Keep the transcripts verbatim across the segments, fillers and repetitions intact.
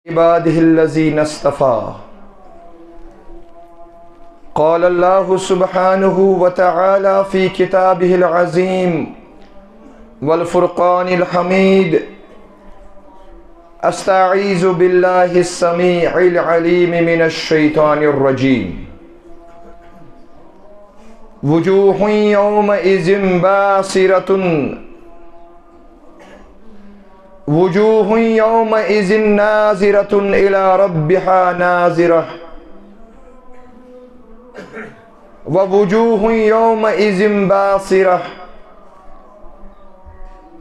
عباده الذين اصطفى. قال الله سبحانه وتعالى في كتابه العظيم والفرقان الحميد: أستعيذ بالله السميع العليم من الشيطان الرجيم. وجوه يومئذ باسرة، وجوه يومئذ ناظرة إلى ربها ناظرة، ووجوه يومئذ باسرة،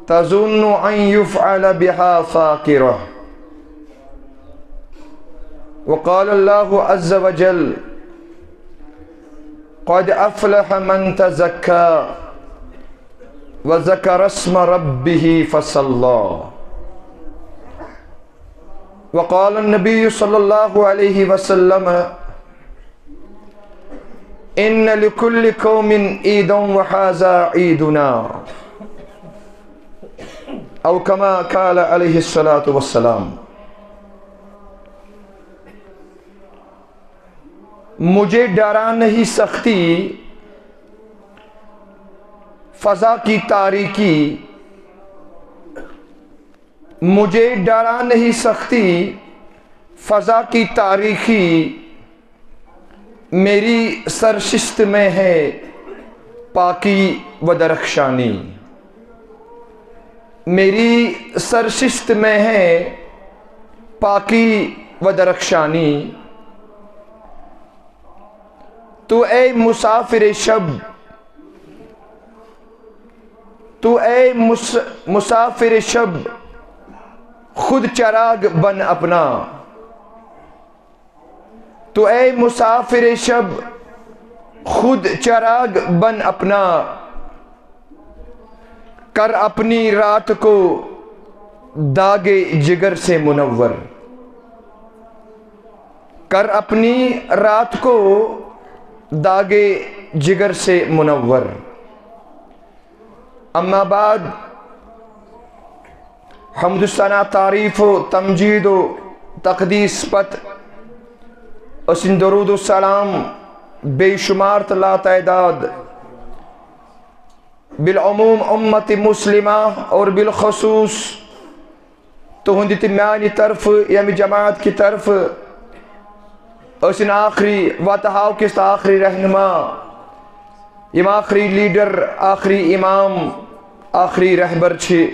تظن أن يفعل بها فاقرة. وقال الله عز وجل: قد أفلح من تزكى وذكر اسم ربه فصلى. وقال النبي صلى الله عليه وسلم: إن لكل قوم عيدا وهذا عيدنا، أو كما قال عليه الصلاة والسلام. مجھے ڈرا نہیں سختی، فضا کی تاریکی، مجھے ڈرا نہیں سختی، فضا کی تاریکی، میری سرشست میں ہے پاکی و درخشانی۔ میری سرشست میں ہے پاکی و درخشانی۔ تو اے مسافر شب، تو اے مس-، مسافر شب، خود چراغ بن اپنا۔ تو اے مسافر شب، خود چراغ بن اپنا، کر اپنی رات کو داغ جگر سے منور، کر اپنی رات کو داغ جگر سے منور۔ اما بعد، حمد و ثنا، تعریف و تمجید و تقدیس پت، اسن درود و سلام بے شمار تہٕ لاتعداد، بالعموم امت مسلمہ اور بالخصوص تہندِ تہٕ میانہِ طرفہٕ، ییٚمہِ جماعت کہِ طرفہٕ، اسن آخری وتہٕ ہاو کِس تہٕ آخری رہنما، یم آخری لیڈر، آخری امام، آخری رہبر چھ،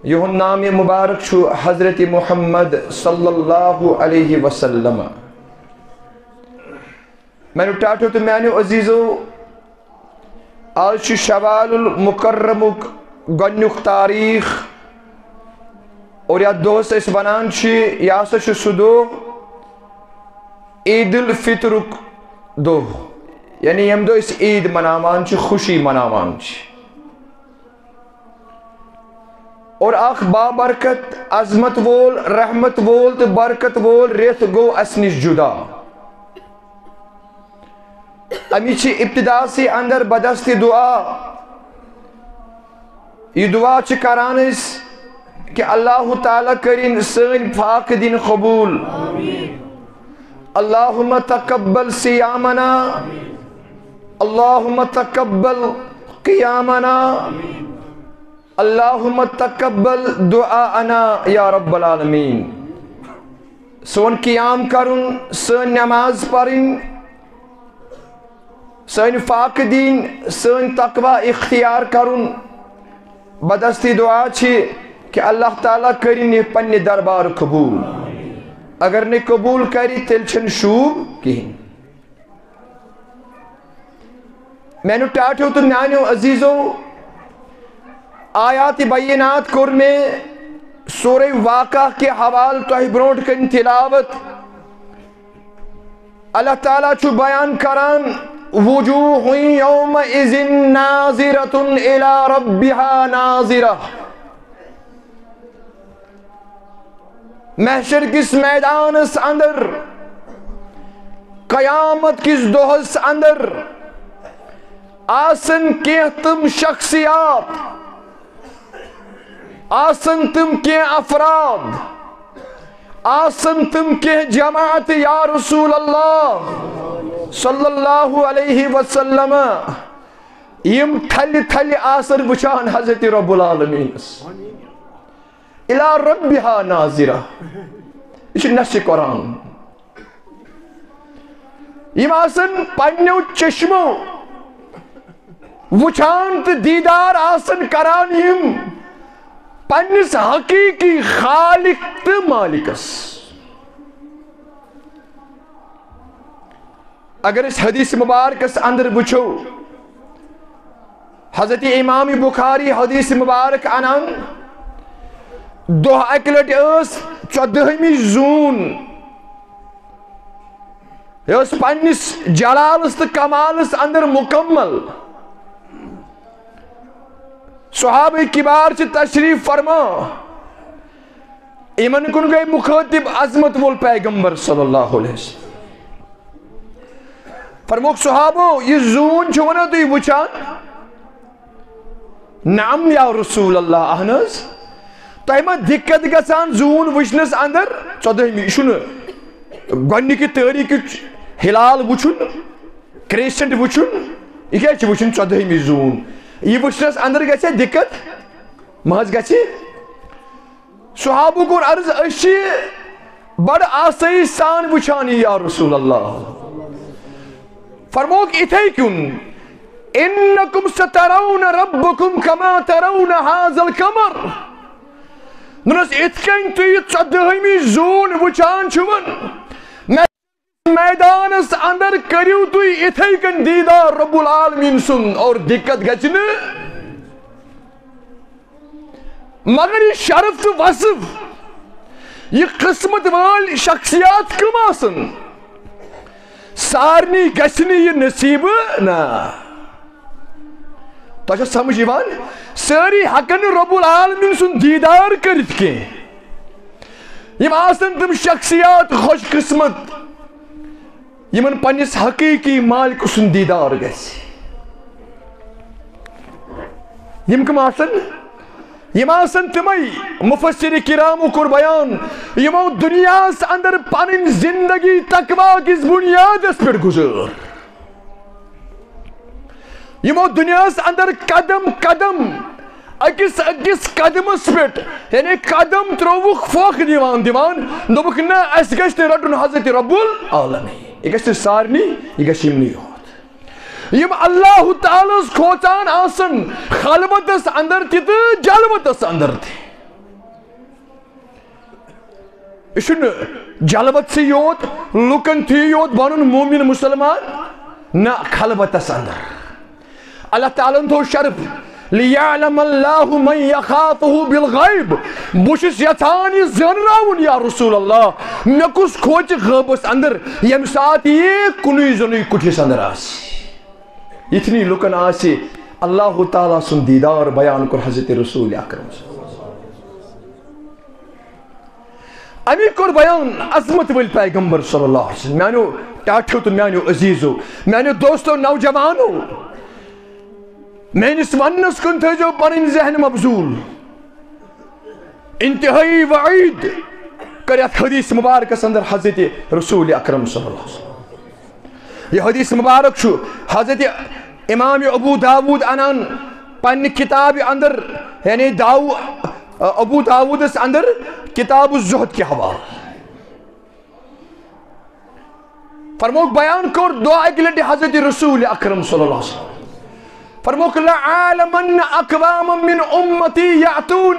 یہند نام مبارک چھ حضرت محمد صلی اللہ علیہ وسلم۔ میانیو ٹاٹھو تہٕ میانیو عزیزو، آز چھ شوال المکرمک گۄڈنیُک تاریخ، اور یتھ دۄہس أسۍ ونان چھ، یہِ ہسا چھ سُہ دۄہ عید الفطرک دۄہ، یعنی ییٚمہِ دۄہ أسۍ عید مناوان چھ، خوشی مناوان چھ۔ اور اکھ بابرکت، عظمت وول، رحمت وول تہٕ برکت وول رٮ۪تھ گوٚو اسہِ نِش جدا۔ امی چھ ابتدا سے اندر بدست دعا، یہ دعا چھ کران أسۍ کہ اللہ تعالیٰ کرن سٲنۍ فاقہ دین قبول۔ اللہم تقبل صیامنا، اللہم تقبل قیامنا، اللہم تقبل دعاءنا یا رب العالمین۔ سون قیام کرن، سٲنۍ نماز پرٕنۍ، سٲنۍ فاقہ دین، سٲنۍ تقوی اختیار کرن، بدست دعا چھ کہ اللہ تعالیٰ کرن یہ پننہِ دربار قبول۔ اگر نہٕ قبول کرِ، تیٚلہِ چھنہٕ شوٗب کہین۔ میانیو ٹاٹھیو تہٕ میانیو عزیزو، آیات بینات کوٚر مےٚ سورہ واقعہ کہِ حوالہٕ تۄہہِ برونٛٹھ کنہِ تلاوت۔ اللہ تعالیٰ چھُ بیان کران، وجوہ یومئذ ناظرۃ الی ربہا ناظرہ۔ محشر کِس میدانس اندر، قیامت کِس دۄہس اندر آسن کینٛہہ تِم شخصیات، آسن تِم کینٛہہ افراد، آسن تِم کینٛہہ جماعت یا رسول اللہ صلی اللہ علیہ وسلم، یِم تھلہِ تھلہِ آسن وٕچھان حضرت رب العالمینس۔ الی ربہا ناظرہ۔ یہِ چھُ نص قرآن۔ یِم آسن پننیو چشمو وٕچھان تہٕ دیدار آسن کران یِم پننِس حقیقی خالق تہٕ مالکس۔ اگر أسۍ حدیث مبارکس اندر وٕچھو، حضرت امام بخاری حدیث مبارک انان، دۄہ اکہِ لٹہِ ٲس ژۄدہمہِ زوٗن، یہِ ٲس پننِس جلالس تہٕ کمالس اندر مکمل۔ صحابہ کبار چھِ تشریف فرما، یِمن کُن گٔے مخاطب عظمت وول پیغمبر صلی اللہ علیہ وسلم۔ فرموک صحابو، یہِ زوٗن چھِو نا تُہۍ وٕچھان؟ نعم یا رسول اللہ، اہن حظ۔ تۄہہِ ما دِقت گژھان زوٗن وٕچھنس اندر؟ ژۄدہمہِ، یہِ چھُنہٕ گۄڈنِکہِ تٲریٖخٕچ ہلال وٕچھُن، کرٛیسنٹ وٕچھُن، یہِ کیٛازِ چھِ وٕچھُن ژۄدہمہِ زوٗن؟ یہِ وٕچھنس اندر گژھِ دِقت؟ ما حظ گژھِ؟ صحابو کوٚر عرض، أسۍ چھِ بڑٕ آسٲیِش سان وٕچھان یہِ، یا رسول اللہ۔ فرمووُکھ، یِتھے کٔنۍ، انکم سترون ربکم کما ترون هذا القمر۔ دوٚپنس، یِتھ کٔنۍ تُہۍ یہِ ژۄدہمہِ زوٗن وٕچھان چھِوٕ، مےٚ میدانس اندر کٔرِو تُہۍ یِتھے کٔنۍ دیدار رب العالمین سُنٛد، اور دِقت گژھِ نہٕ۔ مگر یہِ شرف تہٕ وصف، یہِ قسمت وٲلۍ شخصیات کٕم آسن؟ سارنٕے گژھِ نہٕ یہِ نصیٖبہٕ، نہ۔ تۄہہِ چھا سمجھ یِوان؟ سٲری ہٮ۪کن نہٕ رب العالمین سُنٛد دیدار کٔرِتھ کینٛہہ۔ یِم آسن تِم شخصیات خوش قسمت، یِمن پننِس حقیقی مالک سُنٛد دیدار گژھِ۔ یِم کٕم آسن؟ یِم آسن تِمے، مفسر کرامو کوٚر بیان، یِمو دُنیاہس اندر پنٕنۍ زندگی تقوی کِس بنیادس پٮ۪ٹھ گُزٲر۔ یِمو دُنیاہس اندر قدم قدم، أکِس أکِس قدمس پٮ۪ٹھ، یعنی قدم ترٛووُکھ پھۄکھ دِوان دِوان، دوٚپُکھ، نہ، اسہِ گژھِ نہٕ رٹُن حضرت رب العالمین۔ یہِ گژھِ نہٕ سارنٕے، یہِ گژھِ یِمنٕے یوت۔ یِم اللہ تعالیٰ ہس کھوژان آسن خلوتس اندر تہِ تہٕ جلوتس اندر تہِ۔ یہِ چھُنہٕ جلوت سٕے یوت، لُکن تھی یوت بنُن مومن مسلمان، نہ، خلوتس اندر۔ اللہ تعالیٰ ہن تھوٚو شرف، لیعلم اللہ من یخافہ بالغیب۔ بہٕ چھُس یژھان یہِ زانراوُن، یا رسول اللہ، مےٚ کُس کھوژِ غٲبس اندر، ییٚمہِ ساتہٕ یہِ کُنُے زوٚنُے کُٹھِس اندر آسہِ۔ یِتھنٕے لُکن آسہِ اللہ تعالیٰ سُنٛد دیدار۔ بیان کوٚر حضرت رسول اکرم صلی اللہ علیہ وسلم۔ امی کوٚر بیان عظمت وٲلۍ پیغمبر صلی اللہ علیہ وسلم۔ میانیو ٹاٹھیو تہٕ میانیو عزیزو، میانیو دوستو، نوجوانو، میٲنِس وننس کُن تھٲیزیو پنٕنۍ ذہن مبذول۔ انتہائی وعید کٔر یتھ حدیث مبارکس اندر حضرت رسول اکرم صلی اللہ علیہ وسلم۔ یہ حدیث مبارک چھُ حضرت امام ابو داود انان پننہِ کتاب اندر، یعنی داو-، ابو داودس اندر کتاب الزہد کے حوالہ۔ فرموک، بیان کوٚر دعا اکہِ لٹہِ حضرت رسول اکرم صلی اللہ علیہ وسلم۔ فرموک، لعالمن اقوام من امتی یاتون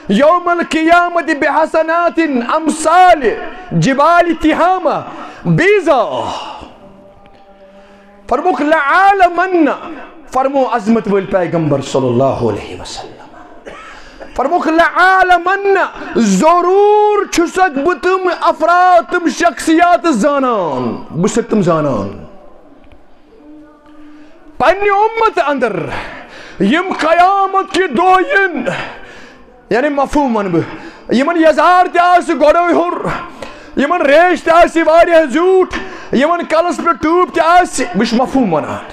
یوم القیامت بحسنات امثال جبال تہامہ بیضاء۔ فرموک، لعالمن، فرمو عظمت وٲلۍ پیغمبر صلی اللہ علیہ وسلم۔ فرموک، لعالمن، ضرور چھُسکھ بہٕ تِم افراد، تِم شخصیات زانان، بہٕ چھُسکھ تِم زانان۔ پننہِ اُمت اندر یِم قیامت کہِ دۄہ یِن، یعنی مفہوم ونہٕ بہٕ، یِمن یزار تہِ آسہِ گۄڈے ہیوٚر، یِمن ریش تہِ آسہِ واریاہ زیوٗٹھ، یِمن کلس پٮ۪ٹھ ٹوٗپۍ تہِ آسہِ، بہٕ چھُس مفہوم ونان۔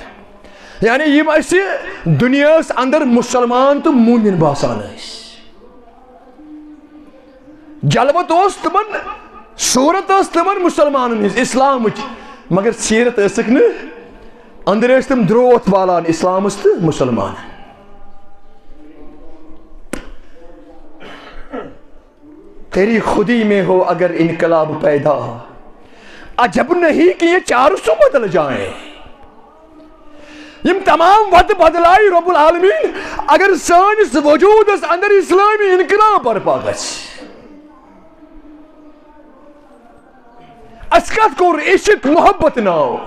یعنی یِم اسہِ دُنیاہس اندر مسلمان تہٕ مومن باسان ٲسۍ۔ جلوت اوس تِمن صورت ٲس تِمن مُسلمانن ہٕنٛز اِسلامٕچ، مگر سیرت ٲسٕکھ نہٕ۔ أنٛدرٕ ٲسۍ تِم درٛوتھ والان اِسلامس تہٕ مُسلمانن۔ تیری خودی میں ہو اگر انقلاب پیدا، عجب نہیں کہ یہ چار سو بدل جائیں۔ یِم تمام وتہٕ بدلاوِ رب العالمین، اگر سٲنِس وجودس اندر اسلامی انقلاب برپا گژھِ۔ اسہِ کتھ کوٚر عشق محبت ناو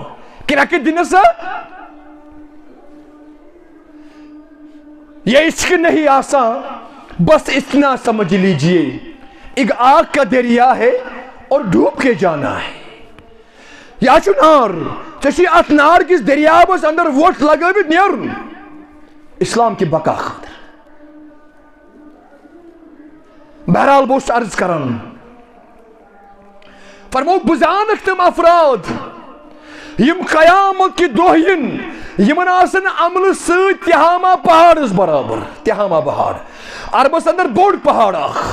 کرٛٮ۪کہٕ دِنس؟ یہ عشق نہیں آسان، بس اتنا سمجھ لیجیے، ایک آگ کا دریا ہے اور ڈوب کے جانا ہے۔ یا چھُ نار، ژےٚ چھُے اتھ نار کِس دٔریاوس اندر وۄٹھ لگٲوِتھ نیرُن اسلام کہِ بقا خٲطرٕ۔ بہرحال، بہٕ اوسُس عرض کران، فرموو، بہٕ زانکھ تِم افراد یِم قیامت کہِ دۄہ یِن، یِمن آسن عملہٕ سۭتۍ تہامہ پہاڑس برابر، تہامہ پہاڑ، عربس اندر بوٚڑ پہاڑ اکھ،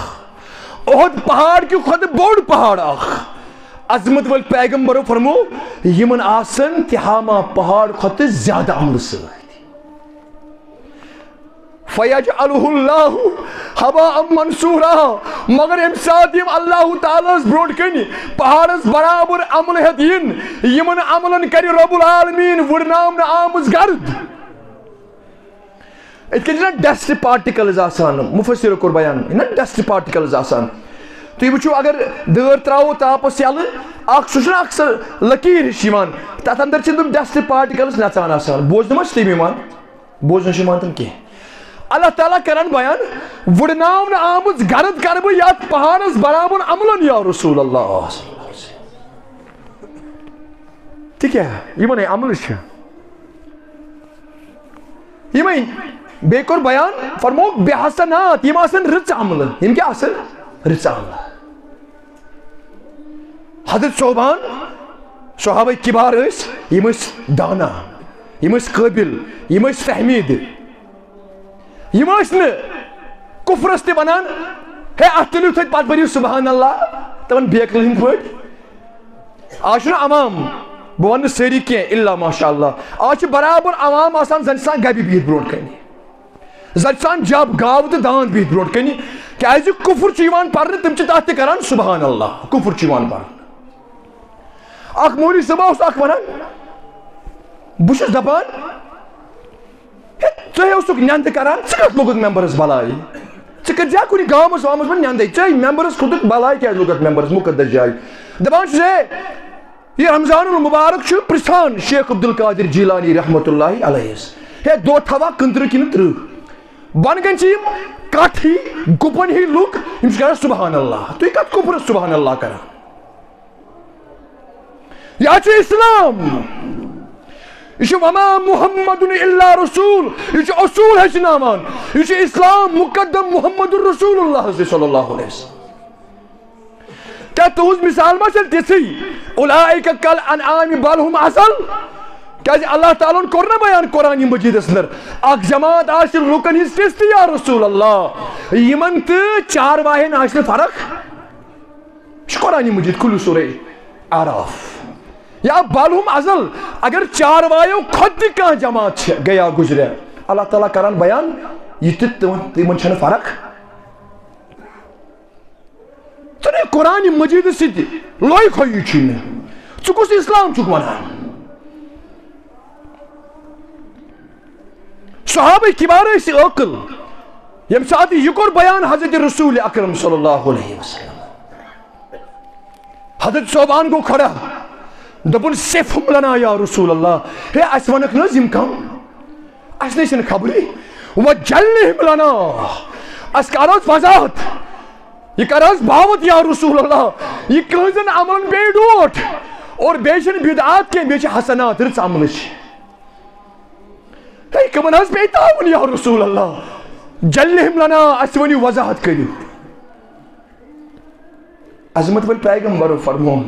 احد پہاڑ کہِ کھۄتہٕ بوٚڑ پہاڑ اکھ۔ عظمت وٲلۍ پیغمبرو فرموو، یِمن آسن تہامہ پہاڑ کھۄتہٕ زیادٕ عملہٕ سۭتۍ۔ فیجعلہ اللہ ہباء منثورا، مگر ییٚمہِ ساتہٕ یِم اللہ تعالیٰ ہس برونٛٹھ کنہِ پہاڑس برابر عملہٕ ہٮ۪تھ یِن، یِمن عملن کرِ رب العالمین وُڑناونہٕ آمٕژ گرد۔ یِتھ کٔنۍ چھِنہ ڈسٹ پارٹیکلز آسان، مفسرو کوٚر بیان، یِم نہ ڈسٹ پارٹیکلز آسان۔ تُہۍ وٕچھِو، اگر دٲر ترٛاوو تاپس یَلہٕ، اکھ سُہ چھُنہ اکھ سۄ لٔکیٖر ہِش یِوان، تتھ اندر چھِ تِم ڈسٹ پارٹیکلز نژان آسان۔ بوزنہٕ ما چھِ تِم یِوان؟ بوزنہٕ چھِ یِوان تِم کینٛہہ۔ اللہ تعالیٰ کران بیان، وُڑناونہٕ آمٕژ گرد کرٕ بہٕ یتھ پہاڑس برابر عملن یا رسول اللہ۔ تہِ کیٛاہ؟ یِمن ہے عملہٕ چھِ۔ یِمے بیٚیہِ کوٚر بیان، فرمووُکھ بے حسنات، یِم آسن رٕژ عملہٕ۔ یِم کیٛاہ آسن؟ رٕژ عملہٕ۔ حضرت صوبان، صحابہ کبار ٲسۍ، یِم ٲسۍ دانا، یِم ٲسۍ قٲبِل، یِم ٲسۍ فہمیٖدٕ۔ یِم ٲسۍ نہٕ کُفرس تہِ ونان، ہے، اتھ تُلِو تُہۍ پتہٕ پٔرِو سبحان اللہ، تِمن بیکلن ہٕنٛدۍ پٲٹھۍ۔ آز چھُنہٕ عوام، بہٕ ونہٕ نہٕ سٲری کینٛہہ، الا ماشاء اللہ۔ آز چھِ برابر عوام آسان زن سان گبہِ بِہِتھ برونٛٹھ کنہِ، زن سان جب گاو تہٕ داند بِہِتھ برونٛٹھ کنہِ، کیازِ کفر چھُ یِوان پرنہٕ، تِم چھِ تتھ تہِ کران سبحان اللہ، کفر چھُ یِوان پرنہٕ۔ اکھ مولوی صٲب اوس اکھ ونان، بہٕ چھُس دپان، ہے، ژٕ ہے اوسُکھ نیٚنٛدٕ کران، ژٕ کتھ لوٚگُکھ ممبرس بلاے؟ ژٕ کٔرۍ زِ ہا کُنہِ گامس وامس منٛز نیٚنٛدے، ژٕ ہے ممبرس کھوٚتُکھ، بلاے کیازِ لوٚگتھ ممبرس مُقدس جایہِ؟ دپان چھُس، ہے، یہِ رمضان المبارک چھُ پرژھان شیخ عبدالقادر جیلانی رحمتہ اللہ علیہ یس، ہے، دۄہ تھاوا کُنترٕہ کِنہٕ ترٕہ؟ بۄنہٕ کنہِ چھِ یِم کٹھ ہی، گُپن ہی لُکھ، یِم چھِ کران سبحان اللہ۔ تُہۍ کتھ کُفرس سبحان اللہ کران؟ یہِ حظ چھُ اسلام۔ یہِ چھُ وما محمد الا رسول۔ یہِ چھُ اصول ہیٚچھناوان۔ یہِ چھُ اسلام مقدم محمد رسول اللہ صلی اللہ علیہ وسلم۔ کیٛاہ تُہٕنٛز مثال ما چھےٚ تِژھٕے؟ اولئک کل انعام بل ہم اضل۔ کیٛازِ اللہ تعالیٰ ہن کوٚر نہ بیان قرآن مجیدس اندر، اکھ جماعت آسہِ لُکن ہٕنٛز تِژھ تہِ یا رسول اللہ، یِمن تہٕ چارواہن آسہِ نہٕ فرق۔ یہِ چھُ قرآن مجید، کھُلِو سورہ اعراف۔ یا بل ہم اضل، اگر چاروایو کھۄتہٕ تہِ کانٛہہ جماعت چھِ، گٔیا گُزرے، اللہ تعالیٰ کران بیان، یہِ تہِ تِمن، تِمن چھنہٕ فرق۔ ژٕ نے قرآن مجید سۭتۍ لوے کھویی چھُے نہٕ۔ ژٕ کُس اسلام چھُکھ ونان؟ صحابہ کبار ٲسۍ عٲقل، ییٚمہِ ساتہٕ یہِ کوٚر بیان حضرت رسول اکرم صلی اللہ علیہ وسلم۔ حضرت صوبان گوٚو کھڑا، دوٚپُن، صفہم لنا یا رسول اللہ، ہے، اَسہِ وَنکھ نہٕ حظ یِم کم، اَسہِ نَے چھَنہٕ خبرٕے۔ وجلہم لنا، اَسہِ کر حظ وضاحت، یہِ کر حظ باوت یا رسول اللہ، یہِ کٔہٕنٛزن عملن پیٚیہِ ڈوٹھ، اور بیٚیہِ چھِنہٕ بدعات کینٛہہ، بیٚیہِ چھِ حسنات، رٕژ عملہٕ چھِ۔ ہے، کمن حظ پیٚیہِ تاوُن یا رسول اللہ؟ جلہم لنا، اَسہِ ؤنِو، وضاحت کٔرِو۔ عظمت وٲلۍ پیغمبرو فرموو،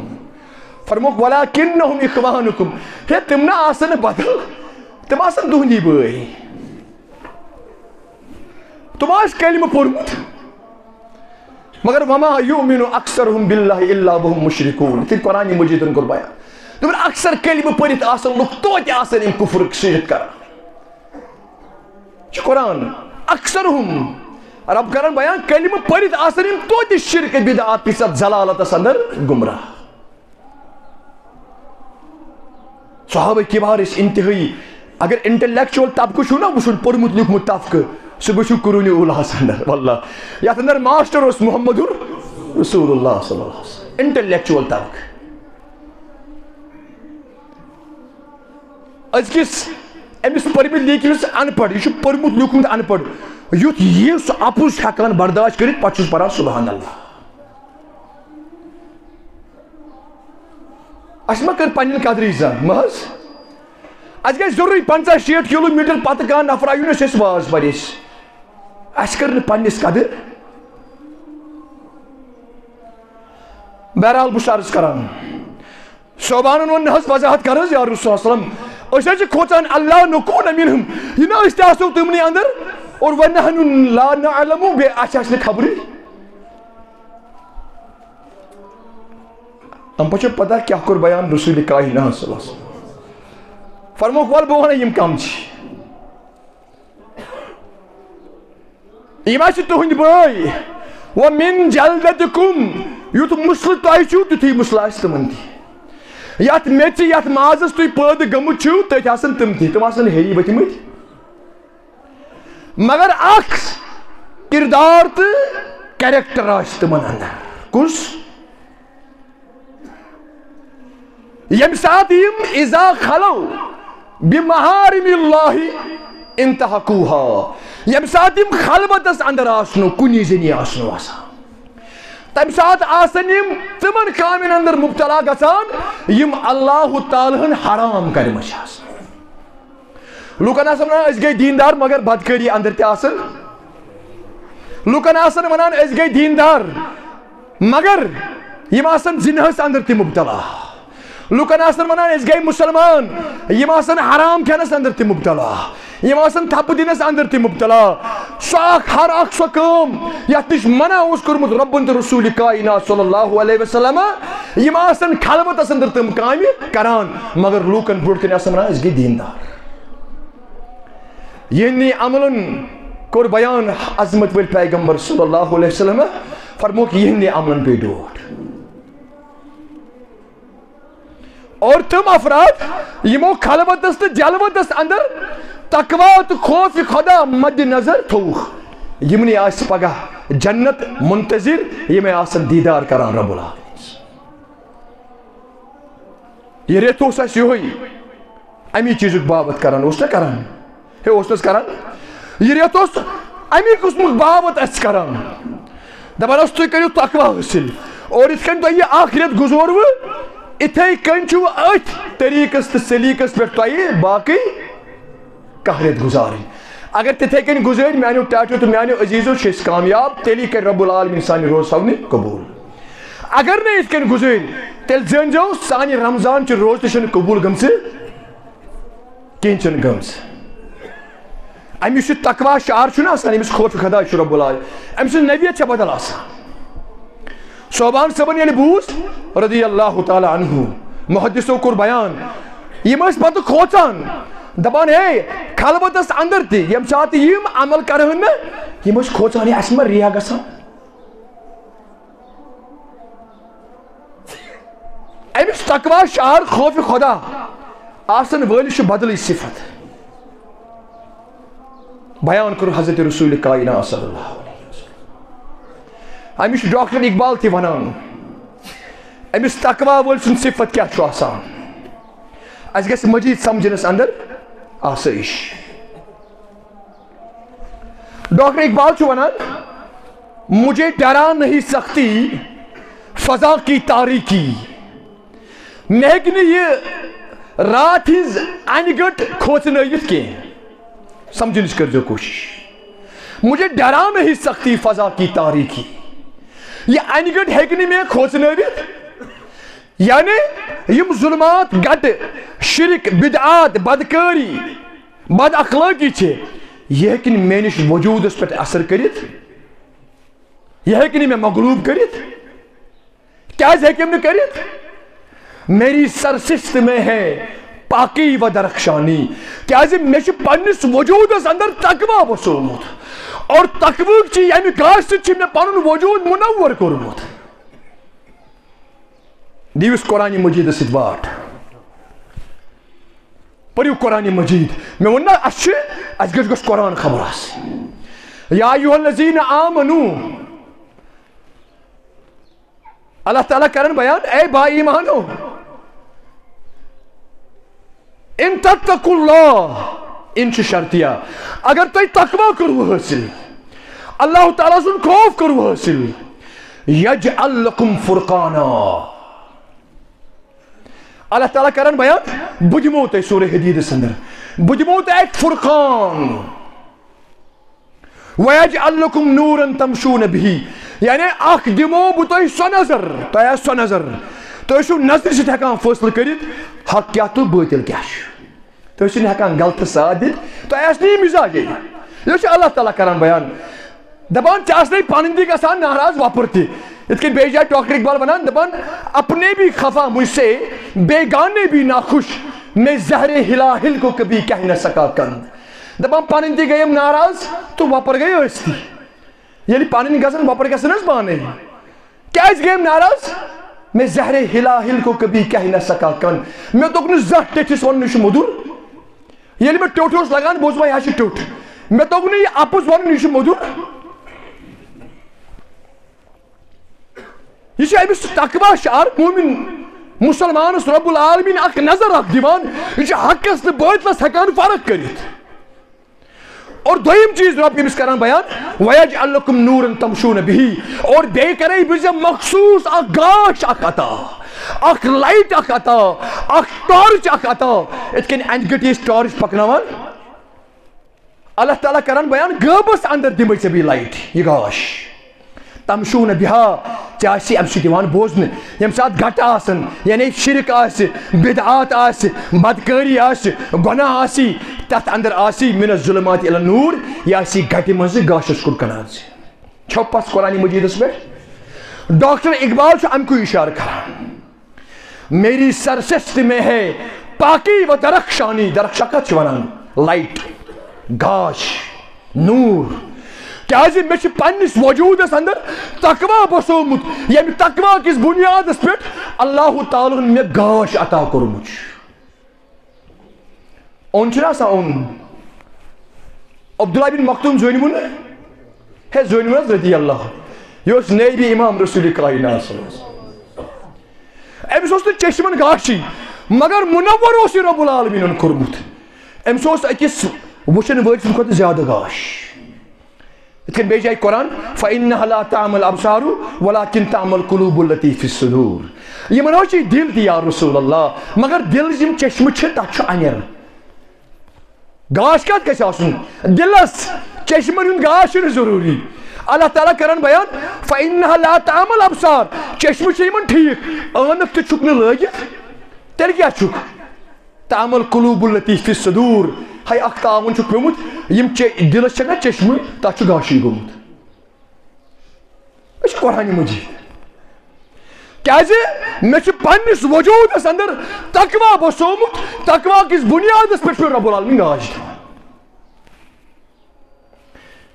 فرمووُکھ، ولکنہم اخوانکم، ہے، تِم نہ آسن نہٕ بدل، تِم آسن تُہنٛدی بٲے۔ تِمو آسہِ کلمہٕ پوٚرمُت، مگر وما یؤمن اکثرهم باللہ الا وهم مشرکون، یِتھ کٔنۍ قرآن مجیدن کوٚر بیان۔ دوٚپُن، اکثر کلمہٕ پٔرِتھ آسن لُکھ توتہِ آسن یِم کفرُک شرک کران۔ چھُ قرآن، اکثرهم، رب کران بیان، کلمہٕ پٔرِتھ آسن یِم توتہِ شرک بدعات کِس اتھ ضلالتس اندر گمراہ۔ صحابہ کبار ٲسۍ انتہٲئی۔ اگر انٹلیکچوئل طبقہٕ چھُو نا وٕچھُن، پوٚرمُت لیوٗکھمُت طبقہٕ، سُہ گوٚژھِو قرون اولاہس اندر۔ واللہ، یتھ اندر ماسٹر اوس محمد رسول اللہ صلی اللہ علیہ وسلم، انٹلیکچوئل طبقہٕ۔ أزکِس أمِس پٔرمٕتۍ لیکھمٕتِس ان پڑھ، یہِ چھُ پوٚرمُت لیوٗکھمُت ان پڑھ، یُتھ یہِ سُہ اپُز چھُ ہٮ۪کان برداشت کٔرِتھ، پتہٕ چھُس پران سبحان اللہ۔ اَسہِ ما کٔر پنٕنۍ قدرٕے زانٛہہ؟ مہ حظ۔ اَسہِ گژھِ ضروٗری پنٛژاہ شیٹھ کِلوٗ میٖٹر پتہٕ کانٛہہ نفرا یُن، اَسہِ ٲسۍ واز پرِ أسۍ۔ اَسہِ کٔر نہٕ پنٕنِس قدٕر۔ بہرحال، بہٕ چھُس عرض کران، صوبانن ووٚن، نہ حظ، وضاحت کر حظ، یا رسول اللہ صلی اللہ علیہ وسلم، أسۍ حظ چھِ کھوژان، اللہ نکون منہم، یہِ نہ أسۍ تہِ آسو تِمنٕے اندر، اور ونحن لا نعلم، بیٚیہِ اَسہِ آسہِ نہٕ خبرٕے۔ تَمہِ پتہٕ چھِ پتہ کیٛاہ کوٚر بیان رسول کائنات صلی اللہ علیہ وسلم۔ فرمووُکھ، وَلہٕ بہٕ وَنَے یِم کَم چھِ۔ یِم حظ چھِ تُہٕنٛدۍ بٲے۔ وَمِن جَلْدَتِكُمْ، یُتھ مسلہٕ تۄہہِ چھُو، تیُتھُے مسلہٕ آسہِ تِمَن تہِ۔ یَتھ میٚژِ، یَتھ مازَس تُہۍ پٲدٕ گٔمٕتۍ چھِو، تٔتھۍ آسَن تِم تہِ۔ تِم آسَن ہیٚری ؤتھمٕتۍ۔ مگر اکھ کردار تہٕ کریکٹر آسہِ تِمن اندر۔ کُس؟ ییٚمہِ ساتہٕ یِم اذا خلو بمحارم اللہ انتہکوہا، ییٚمہِ ساتہٕ یِم خلوتس اندر آسنو، کُنی زٔنی آسنو آسان، تمہِ ساتہٕ آسن یِم تِمن کامٮ۪ن اندر مبتلا گژھان، یِم اللہ تعالیٰ ہن حرام کرِمژٕ چھِ آسان۔ لوٗکن آسن ونان، أسۍ گٔے دیٖندار، مگر بدکٲری اندر تہِ آسن۔ لوٗکن آسن ونان، أسۍ گٔے دیٖندار، مگر یِم آسن زِناہس اندر تہِ مبتلا۔ لوٗکن آسن ونان، أسۍ گٔے مُسلمان، یِم آسن حرام کھٮ۪نس اندر تہِ مبتلا، یِم آسن تھپہٕ دِنس اندر تہِ مبتلا۔ سۄ اکھ، ہر اکھ سۄ کٲم یتھ نِش منع اوس کوٚرمُت رۄبن تہٕ رسول کائنات صلی اللہ علیہ وسلم، یِم آسن خلوتس اندر تِم کامہِ کران، مگر لوٗکن برونٛٹھ کنہِ آسن ونان، أسۍ گٔے دیٖندار۔ یِہنٛدِ عملن کوٚر بیان عظمت وٲلۍ پیغمبر صلی اللہ علیہ وسلم، فرمووُکھ، یِہنٛدِ عملن پیٚیہِ ڈوٹھ۔ اور تِم افراد یِمو خلوتس تہٕ جلوتس اندر تقوی تہٕ خوف خدا مد نظر تھووُکھ، یِمنٕے آسہِ پگاہ جنت منتظر، یِمے آسن دیٖدار کران رب العالمین۔ یہِ رٮ۪تھ اوس اَسہِ یِہوٚے اَمی چیٖزُک باوَتھ کران، اوس نہ کران؟ ہے، اوس نہ حظ کران؟ یہِ رٮ۪تھ اوس اَمی قٕسمُک باوَتھ اَسہِ کران۔ دَپان اوس، تُہۍ کٔرِو تقوی حٲصِل۔ اور یِتھ کٔنۍ تۄہہِ یہِ اَکھ رٮ۪تھ گُزوروٕ، یِتھَے کٔنۍ چھُو أتھۍ طریٖقَس تہٕ سلیٖقَس پٮ۪ٹھ تۄہہِ باقٕے کاہ رٮ۪تھ گُزارٕنۍ۔ اگر تِتھَے کٔنۍ گُزٲرۍ میٛانیو ٹاٹھیو تہٕ میٛانیو عزیٖزو، چھِ أسۍ کامیاب، تیٚلی کَرِ رب العالمین سانہِ روزٕ ہاونہِ قبوٗل۔ اگر نہٕ یِتھ کٔنۍ گُزٲرۍ، تیٚلہِ زٲنۍزیو، سانہِ رمضان چہِ روزٕ تہِ چھِنہٕ قبوٗل گٔمژٕ، کِہیٖنۍ چھِنہٕ گٔمژٕ۔ أمِس یُس یہِ تقوی شعار چھُنہ آسان، أمِس خوف خدا چھُ رب العالمین، أمۍ سٕنٛز نوعیت چھےٚ بدل آسان۔ صوبان صٲبن ییٚلہِ بوٗز، رضی اللہ تعالیٰ عنہ، محدثو کوٚر بیان، یِم ٲسۍ پتہٕ کھوژان، دپان، ہے، خلوتس اندر تہِ ییٚمہِ ساتہٕ یِم عمل کرہن نہٕ، یِم ٲسۍ کھوژان، ہے، اسہِ ما ریا گژھان؟ أمِس تقوی شعار خوف خدا آسن وٲلِس چھُ بدلٕے صفت۔ بیان کوٚر حضرت رسول کائنات صلی اللہ علیہ وسلم۔ أمِس چھُ ڈاکٹر اقبال تہِ ونان، أمِس تقوی وٲلۍ سُنٛد صفت کیٛاہ چھُ آسان۔ اَسہِ گژھِ مزید سمجھنس اندر آسٲیِش۔ ڈاکٹر اقبال چھُ ونان، مجھے ڈرا نہیں سکتی فضا کی تاریکی۔ مےٚ ہیٚکہِ نہٕ یہِ راتھ ہٕنٛز انہِ گٔٹ کھوژنٲوِتھ کینٛہہ۔ سمجھنٕچ کٔرۍزیو کوٗشِش۔ مجھے ڈرا نہیں سکتی فضا کی تاریکی۔ یہِ انہِ گٔٹ ہیٚکہِ نہٕ مےٚ کھوژنٲوِتھ۔ یعنی یِم ظلمات، گٹہٕ، شرک، بدعات، بدکٲری، بد اخلٲقی چھِ، یہِ ہیٚکہِ نہٕ میٲنِس وجوٗدس پٮ۪ٹھ اثر کٔرِتھ۔ یہِ ہیٚکہِ نہٕ مےٚ مغلوب کٔرِتھ۔ کیازِ ہیٚکہِ أمۍ نہٕ کٔرِتھ؟ میری سرشست میں ہے پاکی و درخشانی۔ کیازِ مےٚ چھُ پننِس وجوٗدس اندر تقوی وسومُت، اور تقوی چہِ ییٚمہِ گاشہِ سۭتۍ چھُ مےٚ پنُن وجوٗد منور کوٚرمُت۔ دِیوس قرآن مجیدس سۭتۍ واٹھ، پٔرِو قرآن مجید۔ مےٚ ووٚن نا، اسہِ چھُ، اسہِ گژھِ، گژھِ قرآن خبر آسٕنۍ۔ یا ایھا الذین آمنو، اللہ تعالیٰ کرن بیان، اے با ایمانو، ان تتقوا اللہ، ان چھُ شرطیہ، اگر تُہۍ تقوی کوٚروٕ حٲصِل، اللہ تعالیٰ سُنٛد خوف کوٚروٕ حٲصِل، یجعل لکم فرقانا، اللہ تعالیٰ کرن بیان، بہٕ دِمو تۄہہِ سورہ حدیدس اندر، بہٕ دِمو تۄہہِ اکھ فرقان۔ وَيَجْعَلْ لَكُمْ نُورًا تَمْشُونَ بِهِ۔ یعنی اکھ دِمو بہٕ تۄہہِ سۄ نظر، تۄہہِ آسہِ سۄ نظر، تُہۍ ٲسِو نظرِ سۭتۍ ہٮ۪کان فٲصلہٕ کٔرِتھ حق کیٛاہ تہٕ باطل کیٛاہ چھُ۔ تُہۍ ٲسِو نہٕ ہٮ۪کان غلطس ساتھ دِتھ، تۄہہِ آسہِ نہٕ یہِ مِزاجے۔ یہِ چھُ اللہ تعالیٰ کران بیان۔ دپان، ژےٚ آسنے پنٕنۍ تہِ گژھان ناراض، وۄپر تہِ۔ یِتھ کٔنۍ بیٚیہِ جایہِ ڈاکٹر اقبال ونان، دپان، اپنے بھی خفا مجھ سے، بیگانے بھی ناخوش، میں زہر ہلاہل کو کبھی کہہ نہ سکا کند۔ دپان، پنٕنۍ تہِ گٔیم ناراض تہٕ وۄپر گٔے ٲستی۔ ییٚلہِ پنٕنۍ گژھن، وۄپر گژھن حظ پانے۔ کیازِ گٔیم ناراض؟ میں زہر ہلاہل کو کبھی کہہ نہ سکا کند۔ مےٚ توٚگ نہٕ زانٛہہ ٹیٚٹھِس ونُن یہِ چھُ موٚدُر۔ ییٚلہِ مےٚ ٹیوٚٹھ اوس لگان، بہٕ اوسُس وَنان، یہِ حظ چھُ ٹیوٚٹھ۔ مےٚ توٚگ نہٕ یہِ اَپُز وَنُن، یہِ چھُ موٚدُر۔ یہِ چھُ أمِس تقوی شعار، مومن مسلمانس رب العالمین اکھ نظر اکھ دِوان۔ یہِ چھُ حقس تہٕ باطلس ہٮ۪کان فرق کٔرِتھ۔ اور دوٚیِم چیٖز رب أمِس کران بیان، وَيَجْعَلْ لَكُمْ نُورًا تَمْشُونَ بِهِ، اور بیٚیہِ کرے بہٕ ژےٚ مخصوٗص اکھ گاش اکھ عطا، اکھ لایٹ اکھ عطا، اکھ ٹارچ اکھ عطا۔ یِتھ کٔنۍ اَنہِ گٔٹی أسۍ ٹارچ پکناوان، اللہ تعالیٰ کران بیان، غٲبس اندر دِمے ژےٚ بہٕ یہِ لایٹ، یہِ گاش۔ تَمْشُونَ بِهَا، ژےٚ آسی اَمہِ سۭتۍ یِوان بوزنہٕ۔ ییٚمہِ ساتہٕ گٹہٕ آسن، یعنی شرک آسہِ، بدعات آسہِ، بدکٲری آسہِ، گۄناہ آسی، تتھ اندر آسی من الظلمات الی النور، یہِ آسی گٹہِ منٛزٕ گاشس کُن کنان۔ چھو پس قرآن مجیدس پٮ۪ٹھ؟ ڈاکٹر اقبال چھُ اَمہِ کُے اشارٕ کران۔ میری سرشست میں ہے پاکی و درخشانی، درخشا کتھ چھِ ونان؟ لایٹ، گاش، نور۔ کیازِ مےٚ چھِ پننِس وجوٗدس اندر تقوی بسومُت، ییٚمہِ تقوی کِس بُنیادس پٮ۪ٹھ اللہ تعالیٰ ہن مےٚ گاش عطا کوٚرمُت چھُ۔ اوٚن چھُنہ آسان اوٚن؟ عبداللہ بن مکتوم زٲنِوُن؟ ہے زٲنِوُن حظ رضی اللہ۔ یہِ اوس نٲبِ امام رسول کائنات صلی اللہ علیہ وسلم۔ أمِس اوس نہٕ چشمن گاشی، مگر منور اوس یہِ رب العالمینن کوٚرمُت۔ أمِس اوس أکِس وٕچھن وٲلۍ سٕنٛدِ کھۄتہٕ زیادٕ گاش۔ یِتھ کٔنۍ بیٚیہِ جایہِ قرآن، فَإِنَّهَا لَا تَعْمَى الْأَبْصَارُ وَلَٰكِنْ تَعْمَى الْقُلُوبُ الَّتِي فِي الصُّدُورِ۔ یِمن حظ چھِ دِل تہِ یا رسول اللہ، مگر دِل یِم چشمہٕ چھِ، تَتھ چھُ اَنٮ۪ر۔ گاش کَتھ گژھِ آسُن؟ دِلس۔ چشمن ہُنٛد گاش چھُنہٕ ضروٗری۔ اللہ تعالیٰ کرن بیان، فَإِنَّهَا لَا تَعْمَى الْأَبْصَارُ۔ چشمہٕ چھِ یِمن ٹھیٖک، عٲنکھ تہِ چھُکھ نہٕ لٲگِتھ، تیٚلہِ کیٛاہ چھُکھ؟ تَعْمَى الْقُلُوبُ الَّتِي فِي الصُّدُورِ۔ ہے، اکھ تعاوُن چھُکھ پیوٚمُت، یِم چے-، دِلس چھَکھ نا چشمہٕ، تَتھ چھُ گاشٕے گوٚمُت۔ أسۍ چھِ قرآنِ مجیٖد۔ کیٛازِ؟ مےٚ چھُ پننِس وجوٗدس اندر تقوی بسومُت، تقوی کِس بُنیادس پٮ۪ٹھ چھُ رب العالمین گاش دِوان۔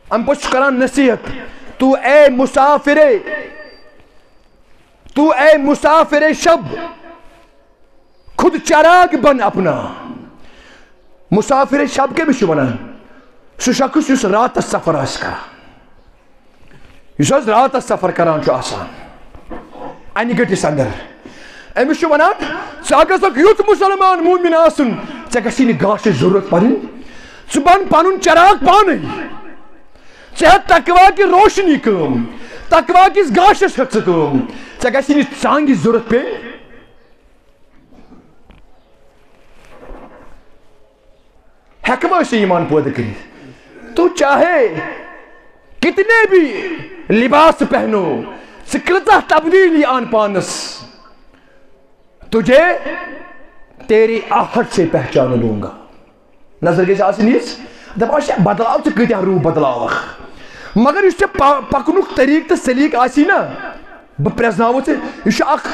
اَمہِ پتہٕ چھُ کران نصیحت، تو اے مسافرے، تو اے مسافرے شب، خود چراغ بن اپنا۔ مسافر شب کٔمِس چھِ وَنان؟ سُہ شخص یُس راتَس سفر آسہِ کران، یُس حظ راتَس سفر کران چھُ آسان اَنہِ گٔٹِس اندر، أمِس چھُ وَنان، ژٕ گژھکھ یُتھ مُسلمان مومِن آسُن، ژےٚ گژھی نہٕ گاشٕچ ضروٗرت پَرٕنۍ، ژٕ بَن پَنُن چراغ پانَے، ژٕ ہیٚتھ تقوی کہِ روشنی کٲم، تقوی کِس گاشَس ہیٚتھ ژٕ کٲم، ژےٚ گژھی نہٕ ژانٛگِچ ضروٗرت پیٚنۍ۔ ہیٚکوا أسۍ یہِ ایمان پٲدٕ کٔرِتھ؟ تو چاہے کتنے بھی لباس پہنو، ژٕ کۭژاہ تبدیلی اَن پانس، تجھے تیری آہٹ سے پہچان لوں گا۔ نظر گژھِ آسٕنۍ یِژھ، دَپان چھِ، بدلاو ژٕ کۭتیٛاہ روٗپ بدلاوکھ۔ مگر یُس ژےٚ پ-، پکنُک طریٖقہٕ تہٕ سلیٖقہٕ آسی نا، بہٕ پرٛزناوو ژےٚ، یہِ چھُ اکھ،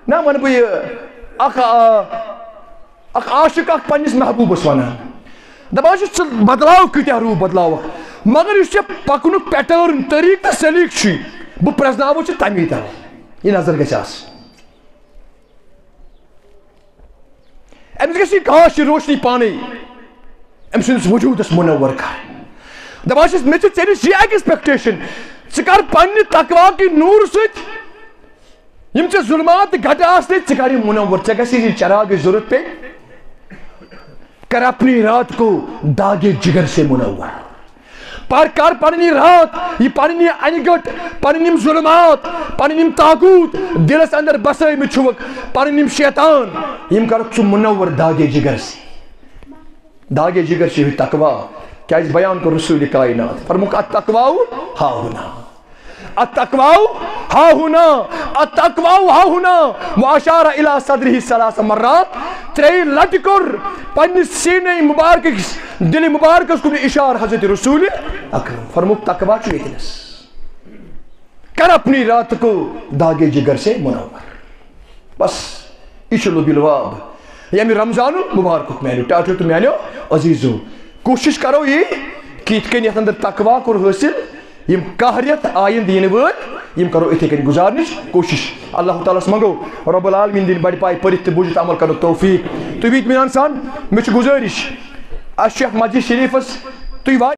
نہ وَنہٕ بہٕ یہِ، اکھ، آ، اکھ عاشق اکھ پننِس محبوٗبس وَنان، دَپان چھُس، "ژٕ بدلاو، کۭتیٛاہ روٗپ بدلاوکھ، مگر یُس ژےٚ پکنُک pattern، طریٖقہٕ تہٕ سلیٖقہٕ چھُے، بہٕ پرٛزناوو ژےٚ تَمی تَل۔ یہِ نظر گژھِ آسٕنۍ۔" أمِس گژھِ یہِ کاش، یہِ روشنی پانے أمۍ سٕنٛدِس وجوٗدس منور کر۔ دَپان چھِس، مےٚ چھِ ژےٚ نِش یہِ expectation، ژٕ کر پننہِ تقوا کہِ نوٗرٕ سۭتۍ یِم ژےٚ ظلمات تہٕ گٹہٕ آسنَے، ژٕ کر یِم منور، ژےٚ گژھِ یہِ چراغٕچ ضرورت پیٚیہِ، کر اپنی رات کو داغ جگر سے منور۔ پر کر پننی رات، یہِ پننی انہِ گٔٹ، پنٕنۍ یِم ظلمات، پنٕنۍ یِم طاغوت دِلس اندر بسٲومٕتۍ چھُکھ، پنٕنۍ یِم شیطان، یِم کرکھ ژٕ منور داغ جگر سے۔ داغ جگر چھُ یہِ تقوا۔ کیازِ بیان کوٚر رسول کائنات، فرمووُکھ، "التقوی ہاہنا، التقوی ہاہنا، التقوی ہاہنا"، واشار الی صدرہ ثلاث مرات، ترٛیٚیہِ لٹہِ کوٚر پننِس سینے مبارکس، دِلہِ مبارکس کُن اشارٕ حضرت رسول اکرم، فرمووُکھ، تقوا چھُ ییٚتنس۔ کر اپنی رات کو داغ جگر سے منور۔ بس، یہِ چھُ لبِ لباب ییٚمہِ رمضان المبارکُک، میانیو ٹاٹھیو تہٕ میانیو عزیزو۔ کوٗشِش کرو یی کہِ یِتھ کٔنۍ یتھ اندر تقوا کوٚر حٲصِل، یِم کاہ رٮ۪تھ آیندٕ یِنہٕ وٲلۍ، یِم کرو یِتھے کٔنۍ گُزارنٕچ کوٗشِش۔ اللہ تعالیٰ ہس منگو رب العالمین دِنۍ بڑِ پایہِ پٔرِتھ تہٕ بوٗزِتھ عمل کرنُک توفیق۔ تُہۍ ویٖتۍ میٲنۍ انسان، مےٚ چھُ گُزٲرِش، اسہِ چھُ یتھ مسجد شریفس، تُہۍ واتہِ